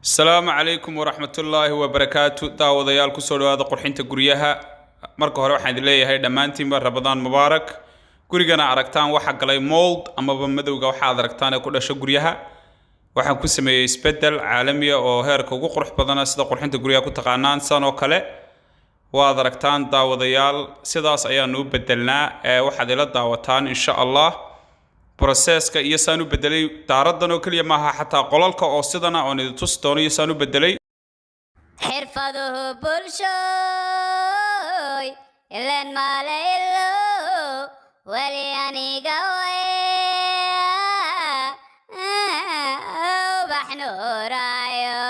Asalaamu calaykum waraxmatullaahi wabarakaatu. Daawadayaal, kusoo dhawaada Qurxinta Guryaha. Marka hore waxaan idin leeyahay dhammaantiinba Ramadaan mubaarak. Gurigana aragtaan waxa galay mold amaba madowga waxaad aragtaan ee ku dhasho guryaha. Waxaan ku sameeyey isbedel caalamiya oo heerka ugu qurux badana, sida Qurxinta Guryaha ku taqaanaan san oo kale. Waad aragtaan, daawadayaal, sidaas ayaanu u bedelnaa. Ee waxaad ila daawataan, insha Allah, processka iyo saan u bedelay daaradan oo keliya maaha, xataa qolalka oo sidana oon idin tusi doono iyo saan u bedelay. Xirfaduhu bulshooy ileen maale ilo weli aniga ubax nuuraayo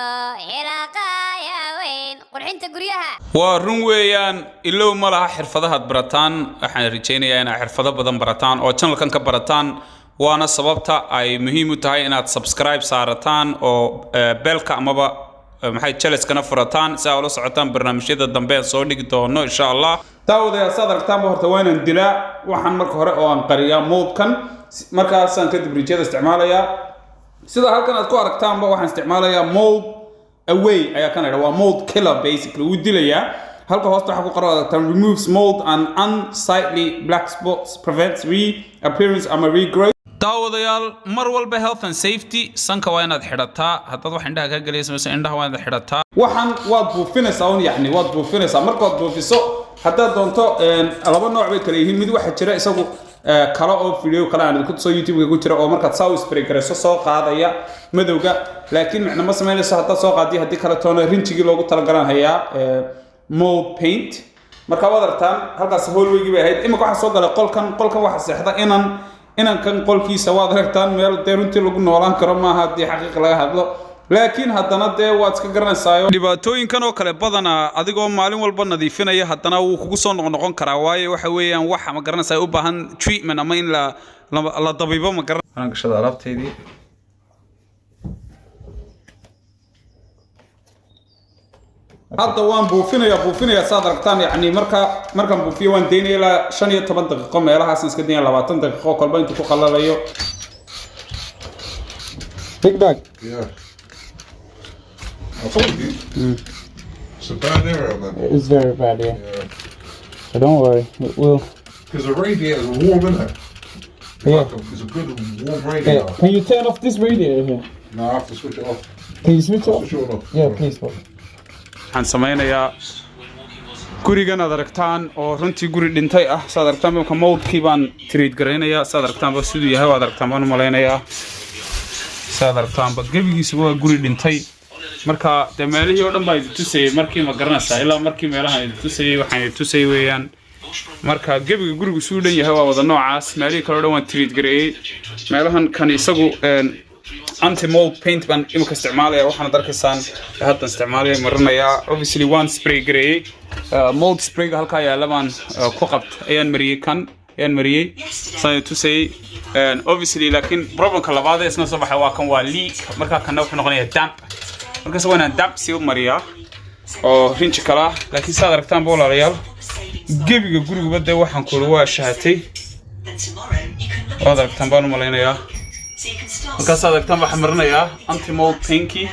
xilaqaaya weyn Qurxinta Guryaha. Waa run weeyaan, ilow ma laha xirfadahaad barataan. Waxaan rajaynayaa inaad xirfado badan barataan oo channelkan ka barataan, waana sababta ay muhiim u tahay inaad subscribe saarataan oo bellka amaba maxay jeleskana furataan, si aa ula socotaan barnaamijyada dambe aan soo dhigi doono, insha Allah. Daawadayaal, saad aragtaanba, horta waa inaan dilaa waxaan marka hore oo aan qariyaa moldkan. Markaasaan kadib rijada isticmaalayaa. Sida halkan aad ku aragtaanba, waxaan isticmaalayaa Mold Away ayaa kan idha. Waa mold killer basically, wuu dilayaa. Halka hoosta waxaa ku qoran, aragtaan, "Removes mold and unsightly black spots, prevents reappearance ama regrowth." Daawadayaal, mar walba health and safety, sanka waa inaad xidhataa. Haddaad wax indhaha ka gelaysa mise indhaha waa inaad xidhataa. Waxaan waad buufinaysaa un, yacni waad buufinaysaa. Markaad buufiso, haddaad doonto, laba nooc bay kala yihiin. Mid waxaa jira isagu kale oo video kale aan idinku tuso YouTube-ka ku jira, oo markaad saa u spray garayso soo qaadaya madowga, laakiin micno ma samaynayso haddaad soo qaadiyo haddii kale toona. Rinjigii loogu talagalan hayaa, mold paint. Marka waad aragtaan, halkaas hallwaygii bay ahayd. Imika waxaa soo galay qolkan. Qolkan waxaa seexda inan. Inankan qolkiisa waad aragtaan, meel dee runtii lagu noolaan karo maaha haddii xaqiiq laga hadlo, laakiin haddana dee waad iska garanaysaayo dhibaatooyinkan oo kale badanaa adigoo maalin walba nadiifinaya haddana wuu kugu soo noqnoqon karaa, waayo waxa weeyaan waxa, ma garanaysaa, u baahan treatment ama in la dabiibo, ma garan. Waxaan gashada alaabtaydii. Hadda waan buufinaya, saad aragtaan. Yacni markaan buufiyo waan daynaya ilaa 15 daqiiqo meelahaasaan iska daynaya, 20 daqiiqo, kolba intuu ku qalalayo. Big bag. Yeah. I told you. It's a bad area, man. It's very bad, yeah. Yeah. So don't worry, it will. Because the radiator's warm, isn't it? It's Yeah. like it's a good warm radiator. Yeah. Can you turn off this radiator here? No, I have to switch it off. Can you switch I'll off? switch it on off. Yeah, please, bro. Waxaan sameynayaa gurigan aad aragtaan oo runtii guri dhintay ah. Saad aragtaan, imka moldkii baan treat garaynayaa. Saad aragtaanba siduu yahay, waad aragtaan baan u malaynayaa. Saad aragtaanba, gebigiisuba waa guri dhintay. Marka dee meelihii oo dhan baa idin tusayay markii, ma garanaysaa, ilaa markii meelahan idin tusayay, waxaan idin tusayay weeyaan. Marka gebiga gurigu suu dhan yahay waa wada noocaas. Meelihii kale oo dhan waan treat gareeyey. Meelahan kan isagu anti mold paint baan imika isticmaalaya. Waxaanad arkaysaan haddan isticmaalaya, marinayaa. Obviously waan spray gareeyey. Mold sprayga halkaa yaalla baan ku qabt ayaan mariyey, kan ayaan mariyey saan tusayey. Obviously laakiin problemka labaad ee isna soo baxay waa kan, waa leak. Marka kanna wuxuu noqonayaa damp. Markaas waa inaan damp sii mariyaa oo rinji kala ah. Laakiin saad aragtaanba, walaalayaal, gebiga guriguba dee waxaan kuli waa shahatay. Waad aragtaan baan u malaynayaa. Markaasaad aragtaan, waxaan marinayaa anti mold paintkii.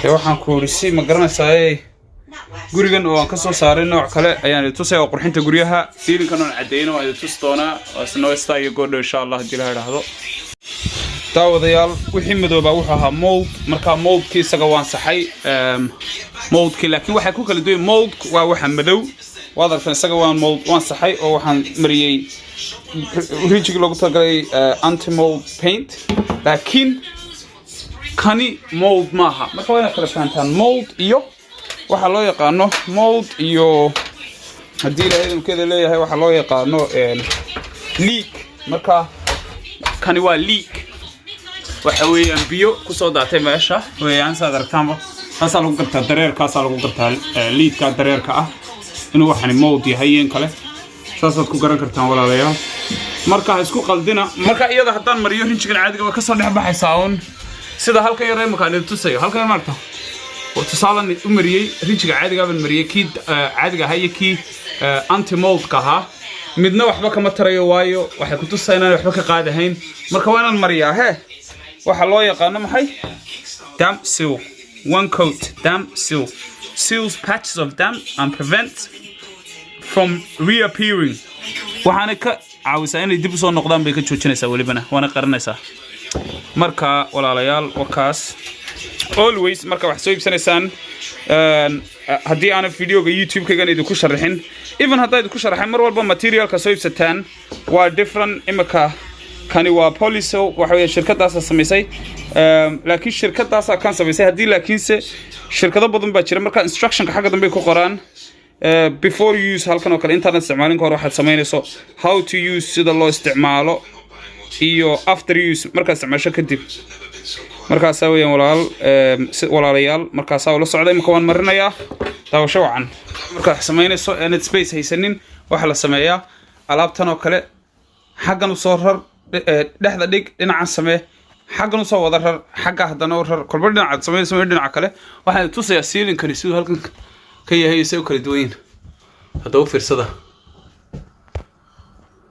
Dee waxaan ku iri si, ma garanaysaa, gurigan oo aan ka soo saaray nooc kale ayaan idin tusaya oo Qurxinta Guryaha. Siilinkan oon caddeyno waan idin tusi doonaa, waa isna staa iyo goodho, insha Allah, haddii la idhaahdo. Daawadayaal, wixii madoobaa wuxuu ahaa mold. Markaa moldkii isaga waan saxay, moldkii. Laakiin waxay ku kala duwan, mold waa waxa madow, waad aragtaan. Isaga waan mold waan saxay oo waxaan mariyey rinjigii loogu talagalay, anti mold paint. Laakiin kani mold maaha. Marka waa inaad kala fahantaan mold iyo waxaa loo yaqaano mold iyo, haddii Ilaahay idinkeeda leeyahay, waxaa loo yaqaano leak. Marka kani waa leak, waxa weeyaan biyo kusoo daatay meesha weeyaan. Saad aragtaanba, taasaa lagu gartaa, dareerkaasaa lagu gartaa, leakka dareerka ah, inuu waxani mold yahay iyo in kale. Saasaad ku garan kartaan, walaalayaal. Marka ha isku qaldina. Marka iyada haddaan mariyo rinjigan caadiga, way kasoo dhex baxaysaa uun, sida halkan yar imika aan idin tusayo. Halkan maarta tusaalan u mariyey, rinjiga caadigaa baan mariyey. Kii caadiga ahaa iyo kii anti moldka ahaa midna waxba kama tarayo, waayo waxay ku tusaysaa inaan waxba ka qaadahayn. Marka waa inaan mariyaa he waxaa loo yaqaano maxay, damp seal. One coat damp seal seals patches of damp and prevents from reappearing. Waxaana ka caawisaa inay dib usoo noqdaan bay ka joojinaysaa, welibana waana qarinaysaa. Marka walaalayaal, wakaas. Always marka wax soo iibsanaysaan, haddii aanan videoga YouTube-kaygan idinku sharaxin, even haddaa idinku sharaxin, mar walba materialka soo iibsataan waa different. Imika kani waa Polycell, waxa weeye shirkadaasaa samaysay, laakiin shirkadaasaa kan samaysay haddii, laakiinse shirkado badan baa jira. Marka instructionka xagga dambe ku qoraan before use halkan oo kale, intaadan isticmaalin ka hor waxaad samaynayso, how to use, sida loo isticmaalo, iyo after use, markaad isticmaasho kadib. Markaasaa weeyaan walaal, walaalayaal, markaasaa ula socda. Imika waan marinayaa, daawasho wacan. Markaad wax samaynayso aanad space haysanin, waxaa la sameeyaa alaabtan oo kale: xaggan usoo rar, dhexda dhig, dhinacan samee, xaggan usoo wada rar, xagga haddana u rar, kolba dhinacaad samaynayso dhinaca kale. Waxaan tusayaa ceilingkani siduu halkan ka yahay, say u kala duwan yihin. Haddaba u fiirsada.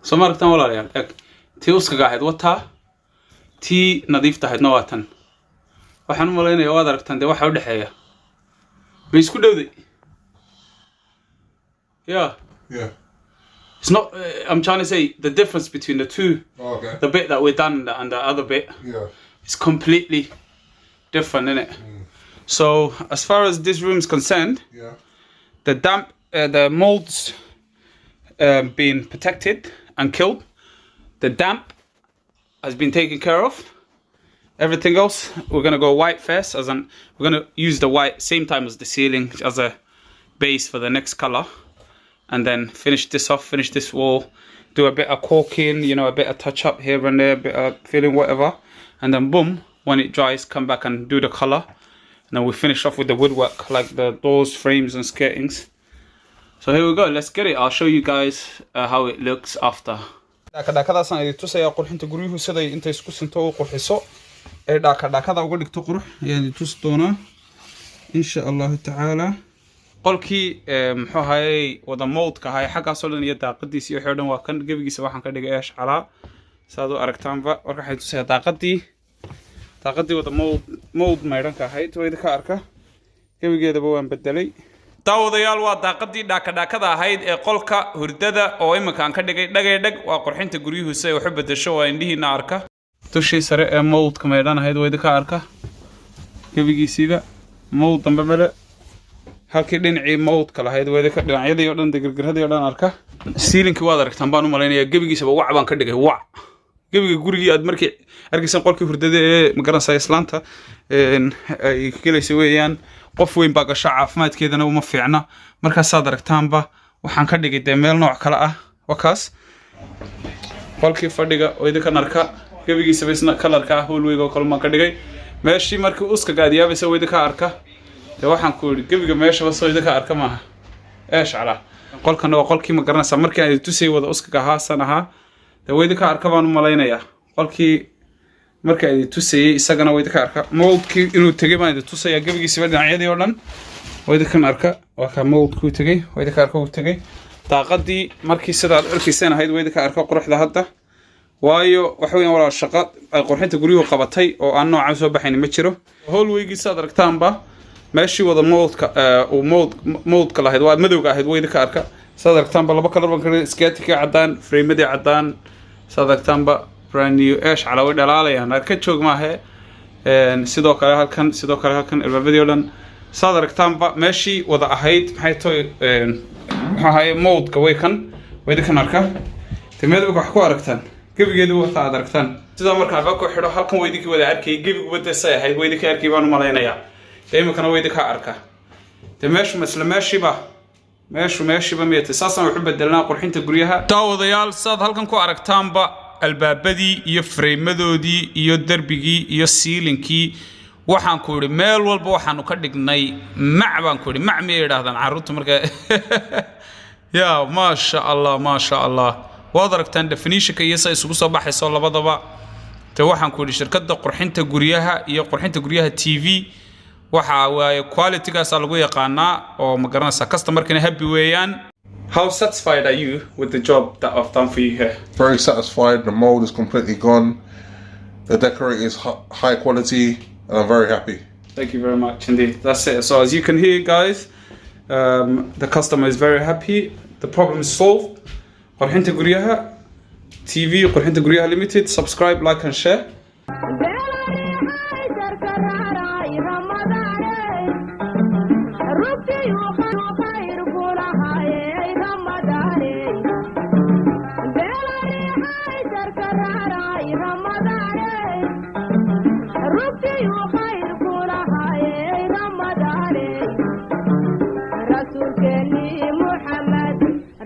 Soo ma aragtaan, walaalayaal? Eg, tii uskaga ahayd wataa, tii nadiifta ahaydna waa tan. Waxaan u malaynayaa waad aragtaan dee waxa u dhexeeya. Ma isku dhowday? Yeah. Yeah. It's not I'm trying to say the difference between the two. Oh, okay. The bit that we're done and the other bit is completely different, isn't it? So as far as this room's concerned, the damp, the molds been protected and killed. The damp has been taken care of. Everything else, we're gonna go white first, as an we're gonna use the white same time as the ceiling as a base for the next color, and then finish this off, finish this wall, do a bit of caulking, a bit of touch up here and there, a bit of filling, whatever, and then boom, when it dries, come back and do the color, and then we finish off with the woodwork, like the doors, frames, and skirtings. So here we go. Let's get it. I'll show you guys how it looks after. Dhakadhakadaasaan idin tusayaa. Qurxinta guryuhu siday intay isku sinto u qurxiso ee dhakadhakada uga dhigto qurux ayaan idin tusi doonaa, insha Allahu tacaala. Qolkii muxuu ahayey wada moldka ahay xaggaasoo dhan iyo daaqadiisi iyo wixii o dhan waa kan. Gebigiisa waxaan ka dhigay eesh calaa, saad u aragtaanba. Marka waxay tusayaa daaqadii wada mold maydhanka ahayd. Waa idinka arka, gebigeedaba waan bedelay. Daawadayaal, waa daaqadii dhaakadhaakada ahayd ee qolka hurdada oo iminka aan ka dhigay dhagay dhag. Waa qurxinta guryuhu si ay wax u bedesho, waa indhihiina arka. Dushii sare ee moldka maydhan ahayd waa idinka arka, gebigiisiiba mold dambe male. Halkii dhinacii moldka lahayd waa idinka, dhinacyadii oo dhan, girgiradii oo dhan arka. Ceilingkii waad aragtaan baan u malaynayaa, gebigiisaba wac baan ka dhigay, wac. Gebiga gurigii aad markii arkaysaan qolkii hurdada ee magaranaysaa islaanta ay gelaysa weeyaan. Qof weyn baa gasho, caafimaadkeedana uma fiicna. Markaasaad aragtaanba waxaan ka dhigay dee meel nooc kale ah. Waa kaas qolkii fadhiga oo idinkan arka, gebigiisaba isna colorka ah hallwayga oo kale maan ka dhigay. Meeshii markii uska gaadiyaabaysa waa idinka arka. Dee waxaan ku idhi gebiga meeshaba soo idinka arka maaha, eesh calaa. Qolkana waa qolkii, ma garanaysaa, markii aan tusayay wada uskaga ahaasan ahaa. Dee waa idinka arka baan u malaynayaa. Qolkii marka idin tusayay isagana waa idinka arka, moldkii inuu tegay baan idin tusayaa. Gebigiisiba dhinacyadii oo dhan waa idinkan arka, waa ka moldkuu tegay, waa idinka arka, uu tegay. Daaqadii markii sidaad arkayseen ahayd waa idinka arka quruxda hadda. Waayo waxa weeyaan walaal, shaqo ay qurxinta guryuhu qabatay oo aan noocan soo baxayn ma jiro. Hallwaygii saad aragtaanba, meeshii wada moldka uu moldka lahayd waa madowga ahayd, waa idinka arka. Saad aragtaanba laba color baan ka skirtingkii caddaan, frameadii caddaan, saad aragtaanba brand new, eesh cala, way dhalaalayaan, arka joog maahe. Sidoo kale halkan, sidoo kale halkan, albaabadii oo dhan saad aragtaanba, meeshii wada ahayd maxay toy muxuu ahaye moldka way kan, way idinkan arka. Timeed wax ku aragtaan, gebigeedu wata aad aragtaan. Sidaa marka albaabka u xidho, halkan waa idinkii wada arkayay. Gebiguba dee say ahayd waa idinka arkay baan u malaynayaa. Dee iminkana waa idinka arka. Dee meeshu ma isla meeshiiba, meeshu meeshiiba miyatay? Saasaan wax u bedelnaa qurxinta guryaha. Daawadayaal, saad halkan ku aragtaanba, albaabadii iyo freymadoodii iyo derbigii iyo ceilingkii, waxaan ku idhi meel walba waxaanu ka dhignay mac baan ku idhi. Mac miyay yidhaahdaan carruurta marka? Ya maasha Allah, maasha Allah, waad aragtaan definitionka iyo sa isugu soo baxayso labadaba. De waxaan ku idhi shirkadda Qurxinta Guryaha iyo Qurxinta Guryaha TV waxa waaye qualitygaasaa lagu yaqaanaa oo ma garanaysaa, customerkina happy weeyaan. How satisfied are you with the job that I've done for you here? Very satisfied. The mold is completely gone. The decorating is high quality, and I'm very happy. Thank you very much indeed. That's it. So as you can hear, guys, the customer is very happy. The problem is solved. Qurxinta Guryaha TV, Qurxinta Guryaha Limited. Subscribe, like and share. Beelarihay sarkararay Ramadaaney rugtiyu khayr kulahayey Ramadaaney beelarihay sarkararay Ramadaaney rugtiyu khayr kulahayey Ramadaaney rasuulkeeni Muxamed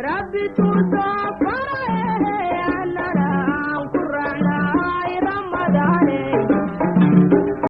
rabbi tuusoo.